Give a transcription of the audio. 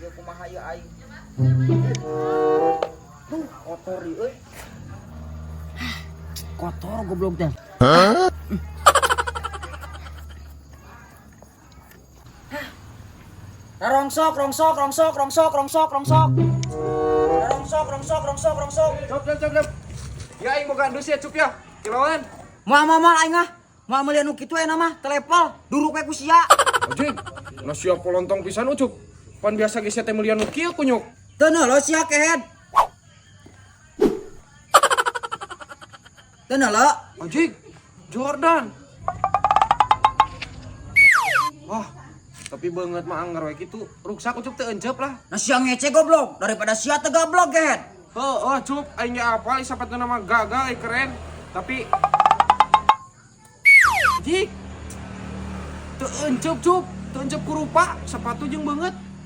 Ieu kumaha ieu aing? Tuh, kotor ieu euy. Kotor goblok teh. Hah? Rongsok, rongsok, rongsok, rongsok, rongsok, rongsok. Rongsok, rongsok, rongsok, rongsok. Cup, cup, cup, cup. Ya aing boga andus ya, Cup ya. Kiloan. Moal moal moal aing ah. Moal meuli anu kitu aya mah, telepel, duruk we ku sia. Anjing, nah siap polontong pisan Ucup. Pan biasa geus teh meulian nu kieu kunyuk. Teu lo sia kehed. Teu lo. Anjing, Jordan. Wah, tapi banget mah anggar we kitu. Ruksak Ucup teu encep lah. Nah sia ngece goblok, daripada sia teu goblok kehed. Heuh, oh, Cup, aing ge apal sapatuna mah gagal eh, keren. Tapi Anjing. Teu encep, Cup. Teu encep ku rupa, sepatu jeung beungeut.